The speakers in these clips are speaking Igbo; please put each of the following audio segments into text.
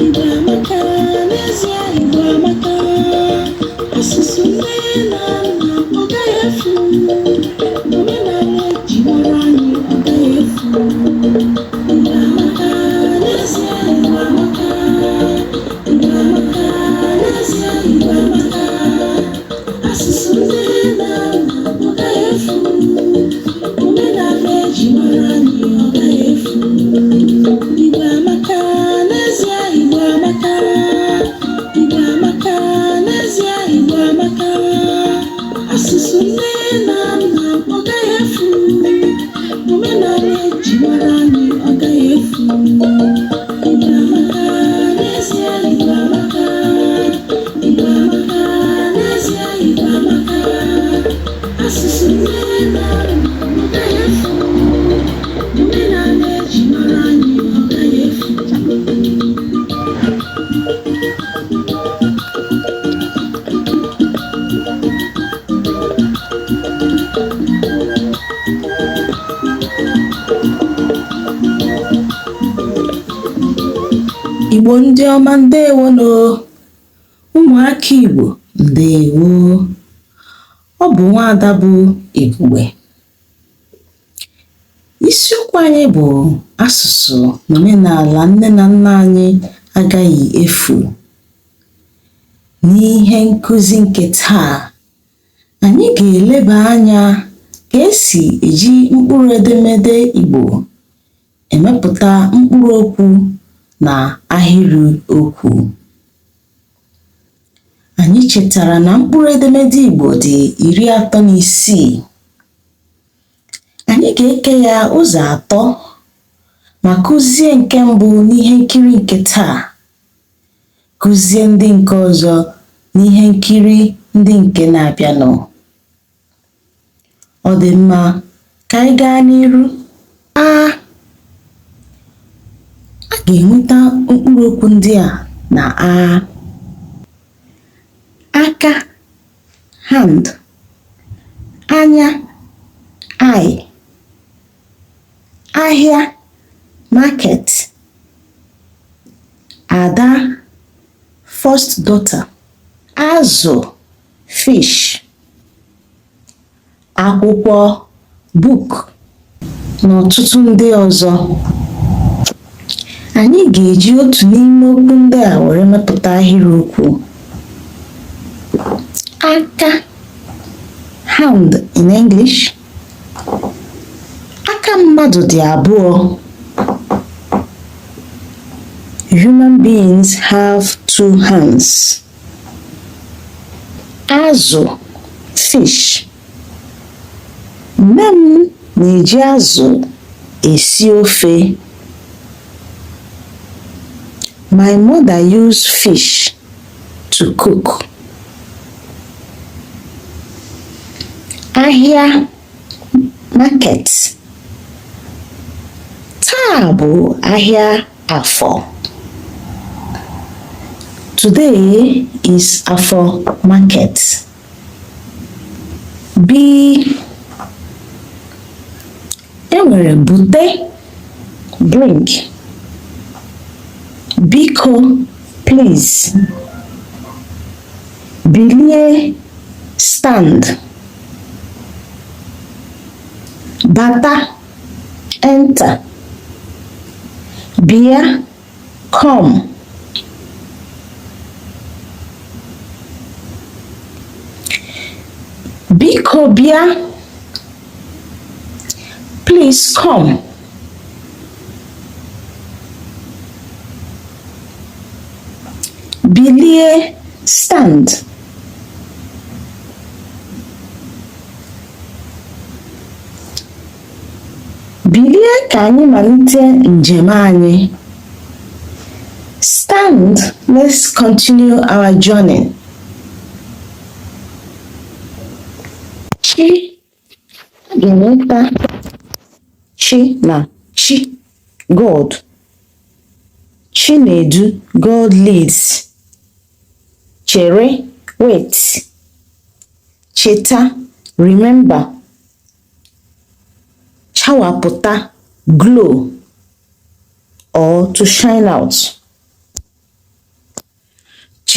Igbo amaka, n'ezie Igbo amaka. Asụsụ nne na nna ọ gaghị efu. Omenala eji mara anyị ọ gaghị efu. Igbo amaka, n'ezie Igbo amaka. Igbo amaka, n'ezie Igbo amaka. Asụsụ nne na nna ọ gaghị efu. Omenala eji mara anyị ọ gaghị efu. Igbo amaka, n'ezie Igbo amaka. Igbo amaka, n'ezie Igbo amaka. Asụsụ nne na nna ọ gaghị efu. Omenala eji mara anyị ọ gaghị efu. Igbo amaka, n'ezie Igbo amaka. Igbo amaka, n'ezie Igbo amaka. Asụsụ nne na nna ọ gaghị efu. Omenala eji mara anyị ọ gaghị efu. Igbo ndị ọma, ndeewonụ. Ụmụaka Igbo, ndeewo. Ọ bụ nwaada bụ Igugbe. Isiokwu anyị bụ asụsụ na omenala nne na nna anyị agaghị efu. N'ihe nkụzi nke taa, anyị ga-eleba anya ka esi eji mkpụrụ edemede Igbo emepụta mkpụrụ okwu na ahịrị okwu. Anyị chetara na mkpụrụ edemede Igbo dị 36. Anyị ga-eke ya ụzọ atọ ma kụzie nke mbụ n'ihe nkiri nke taa, kụzie ndị nke ọzọ n'ihe nkiri ndị nke na-abịanụ. Ọ dị mma, ka anyị gaa n'iru. A a ga-enweta mkpụrụ okwu ndị a na a. Aka, hand, anya, eye, ahịa, market, ada, first daughter, azụ, fish, akwụkwọ, book, na ọtụtụ ndị ọzọ. Anyị ga-eji otu n'ime okwu ndị a were mepụta ahịrịokwu. Aka, hand in English. Aka mmadụ dị abụọ. Human beings have two hands. Azụ, fish. Nne m na-eji azụ esi ofe. My mother use fish to cook. Ahịa, market. Taa bụ ahịa Afọ. Today is Afọ market. B. E nwere bute, bring, biko, please, bilie, stand, bata, enter, bịa, come. Biko bịa, please come. Bilie, stand. Bilie ka anyị malite njem anyị. Stand, let's continue our journey. Chi, a ga-enweta chi na chi, God. Chi na-edu, God leads. Chere, wait. Cheta, remember. Chawapụta, glow or to shine out.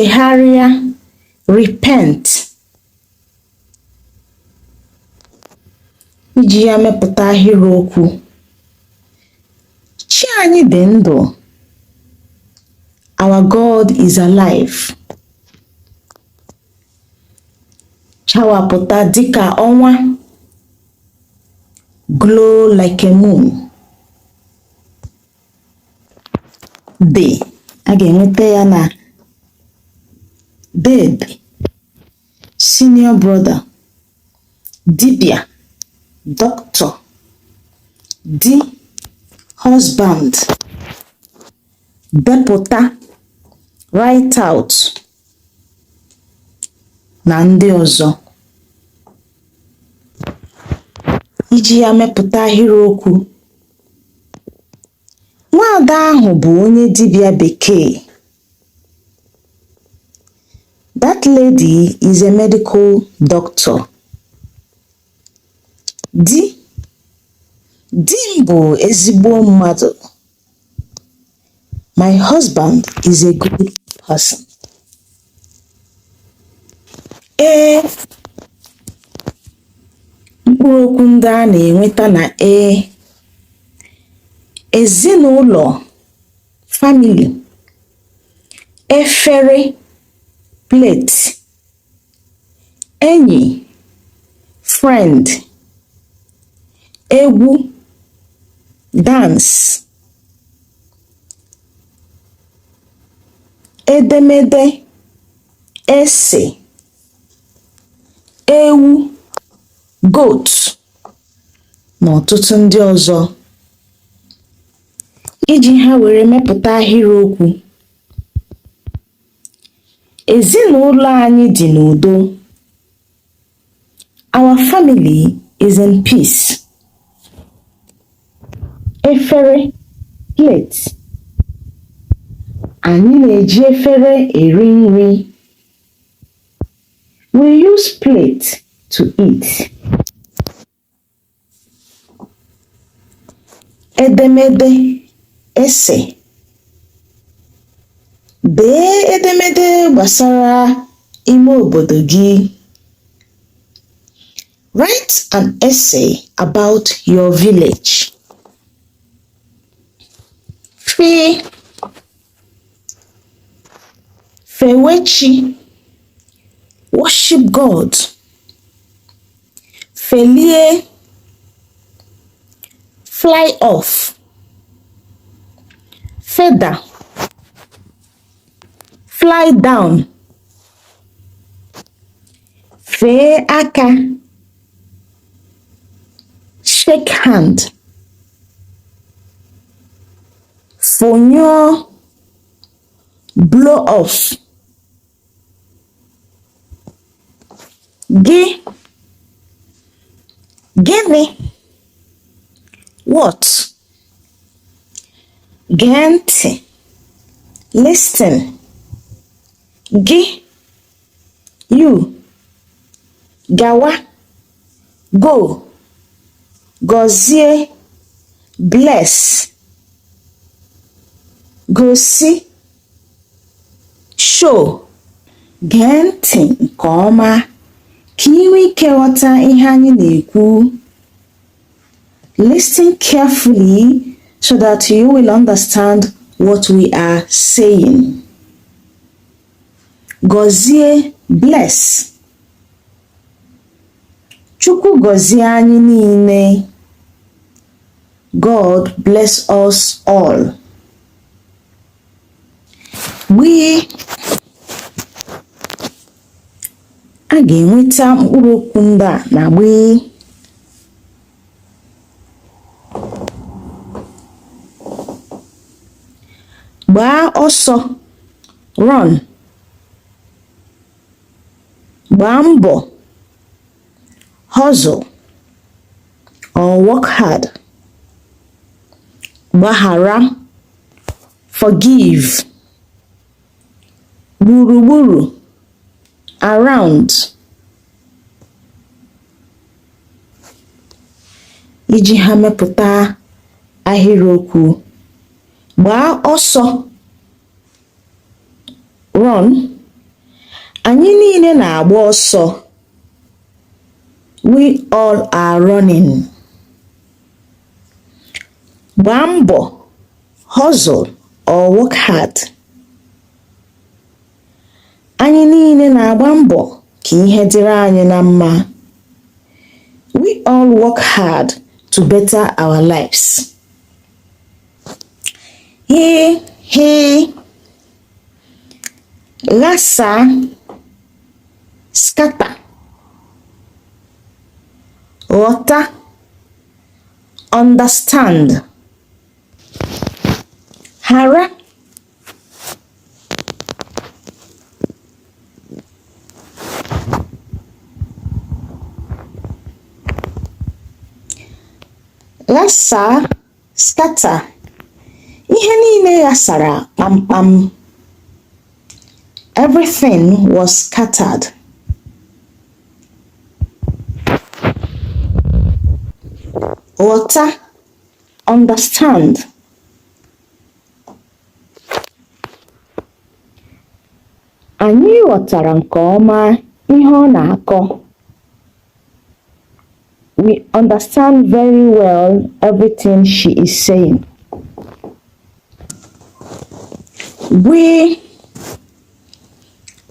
Chegharịa, repent. Iji ya mepụta ahịrịokwu. Chi anyị dị ndụ. Our God is alive. Chawapụta dịka ọnwa. Glow like a moon. Dị, a ga-enweta ya na deede, senior brother, dibịa, doctor, di, husband, depụta, write out, na ndị ọzọ. Iji ya mepụta ahịrịokwu. Nwaada ahụ bụ onye dibịa bekee. That lady is a medical doctor. Di. Di m bụ ezigbo mmadụ. My husband is a good person. Ee. Mkpụrụ okwu ndị a na-enweta na ee. Ezinụlọ, family. Efere, plate. Enyi, friend. Egwu, dance. Edemede, essay. Ewu, goat, na ọtụtụ ndị ọzọ. Iji ha were mepụta ahịrịokwu. Ezinụlọ anyị dị n'udo. Our family is in peace. Efere, plate. Anyị na-eji efere eri nri. We use plate to eat. Edemede, essay. Dee edemede gbasara ime obodo gị. Write an essay about your village. Fee. Fewe chi. Worship God. Felie. Fly off. Feda. Fly down. Fee aka. Shake hand. Fụnyụọ. Blow off. Gị. Gịnị. What. Gee ntị. Listen. Gị. You. Gawa. Go. Gọzie. Bless. Gosi. Show. Gee ntị nke ọma ka ị nwee ike ghọta ihe anyị na-ekwu. Listen carefully so that you will understand what we are saying. Gọzie, bless. Chukwu gọzie anyị niile. God bless us all. Gbịị. A ga-enweta mkpụrụ okwu ndị a na gbịị. Gbaa ọsọ, run. Gbaa mbọ, hustle or work hard. Gbaghara, forgive. Gburugburu, around. Iji ha mepụta ahịrịokwu. Gbaa ọsọ, run. Anyị niile na-agba ọsọ. We all are running. Gbaa mbọ, hustle or work hard. Anyị niile na-agba mbọ ka ihe dịrị anyị na mma. We all work hard to better our lives. Hị hị ghasaa scatter ghọta understand ghara ghasaa scatter Ihe niile ghasara kpamkpam. Everything was scattered. Ghọta understand. Anyị ghọtara nke ọma ihe ọ na-akọ. We understand very well everything she is saying. Gwịị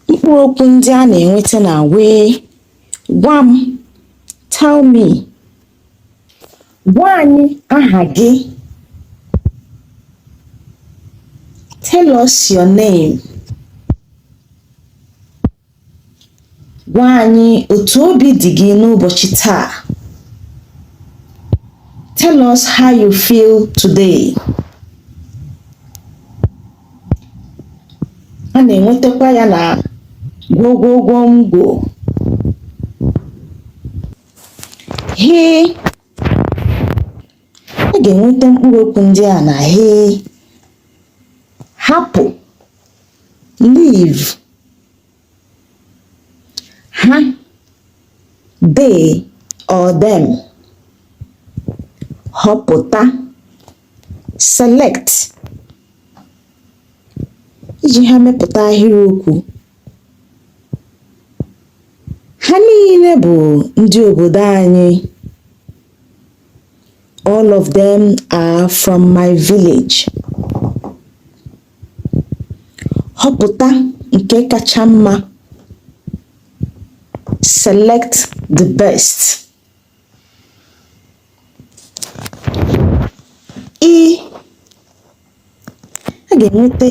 Mkpụrụ okwu ndị a na-enweta na gwịị Gwa m Tell me. Gwa anyị aha gị. Tell us your name. Gwa anyị otu obi dị gị n'ụbọchị taa. Tell us how you feel today. A na-enwetakwa ya na gwogwogwongwo. Hị A ga-enweta mkpụrụ okwu ndị a na hị hapụ leave ha they or them họpụta select iji ha mepụta ahịrịokwu Ha niile bụ ndị obodo anyị. All of them are from my village. Họpụta nke kacha mma. Select the best. I A ga-enweta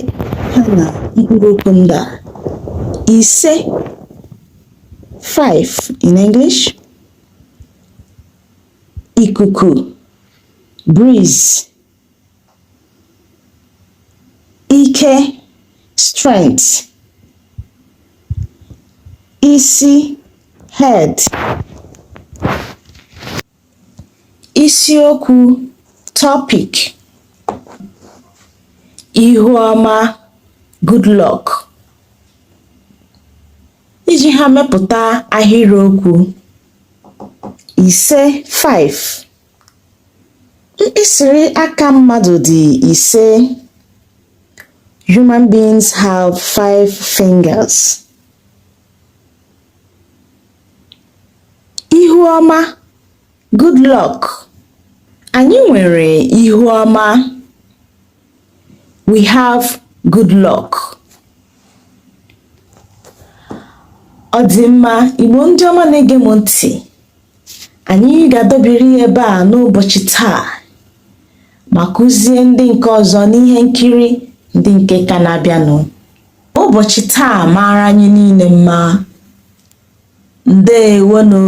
ha na mkpụrụ okwu ndị a: ise 5 in English, ikuku breeze, ike strength, isi head. Isiokwu topic Ihu ọma good luck. Iji ha mepụta ahịrịokwu. Ise 5. Mkpịsịrị aka mmadụ dị ise. Human beings have 5 fingers. Ihu ọma Good luck. Anyị nwere ihu ọma. We have good luck. Ọ dị mma, Igbo ndị ọma na-ege m ntị. Anyị ga-adọbiri ya ebe a n'ụbọchị taa ma kụzie ndị nke ọzọ n'ihe nkiri ndị nke ka na-abịanụ. Ụbọchị taa mara anyị niile mma. Ndewonụ.